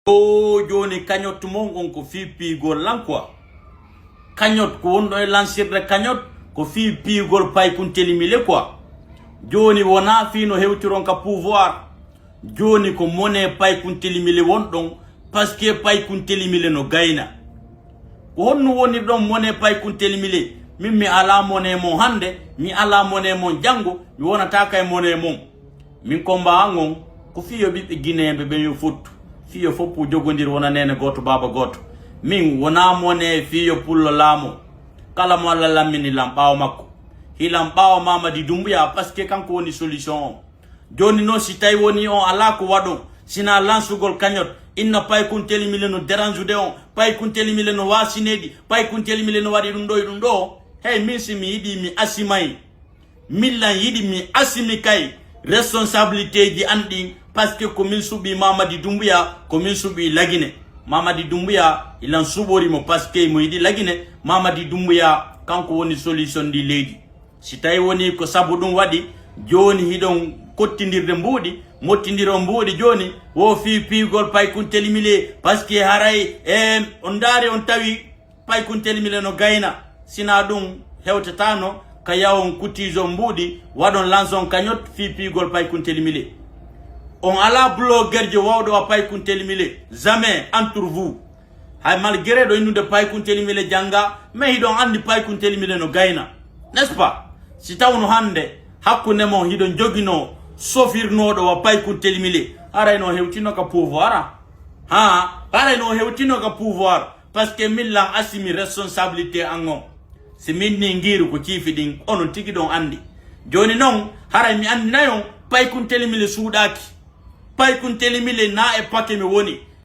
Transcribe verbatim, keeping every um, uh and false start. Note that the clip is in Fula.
O jooni cagnotte mon on ko fii piigol lan quoi. Cagnotte ko wonɗo e lansirde cagnotte ko fii piigol Paykuntelimile quoi. Jooni wonaa fii no hewtiron ka pouvoir. Jooni ko monnaie Paykuntelimile wonɗon, parce que Paykuntelimile no gayna. Ko honno wonirɗon monnaie Paykuntelimile? Min mi alaa monnaie mon hannde, mi alaa monnaie mon janngo, mi wonataa kay monnaie mon. Min combat an on ko fii yo ɓiɓɓe Guinéen ɓe ɓen yo fottu, fii yo foppu jogondir wona neene gooto baaba gooto. Min wonaa monnaie fii yo pullo laamo. Kala mo Alla lammini lan ɓaawo makko, hilan ɓaawo Mamadi Doumbouya, parce que kanko woni solution on. Jooni non, si tawi woni on alaa ko waɗon, sinaa lansugol cagnotte, inna Paykuntelimile no dérange-ude on, Paykuntelimile no waasineedi, Paykuntelimile no waɗi ɗum ɗo e ɗum ɗo. Hey, min si mi yiɗi mi asimay. Min lan yiɗi mi asimi kay responsabilité ji an ɗin, parce que ko min suɓi Mamadi Doumbouya, ko min suɓi Lagine. Mamadi Doumbouya ilan suɓori mo, parce que mo yiɗi Lagine. Mamadi Doumbouya kanko woni solution ndi leydi. Si tawi woni ko sabu ɗum waɗi, jooni hiɗon kottindirde mbuuɗi, mottindiro mbuuɗi jooni, wo fii piigol Paykuntelimile, parce que haray, e, on ndaari on tawi Paykuntelimile no gayna. Sinaa ɗum hewtataano ka yawon kutiijo mbuuɗi, waɗon lanson cagnotte fii piigol Paykuntelimile. On alaa bloguerjo wawɗo wa Paykuntelimile, jamais entre vous. Hay malgré ɗo innude Paykuntelimile jannga, mais hiɗon anndi Paykuntelimile no gayna, n'est-ce pas? Si tawno hannde hakkunde mon hiɗon joginoo sofirnooɗo wa Paykuntelimile, haray no hewtino ka pouvoir a? Ha, haray no hewtino ka pouvoir, parce que min lan asimi responsabilité an on. Si min ni ngiiru ko ciifi ɗin, onon tigi ɗon anndi. Jooni non, haray mi anndinayon, Paykuntelimile suuɗaaki. Paykuntelimile na e pake mi woni.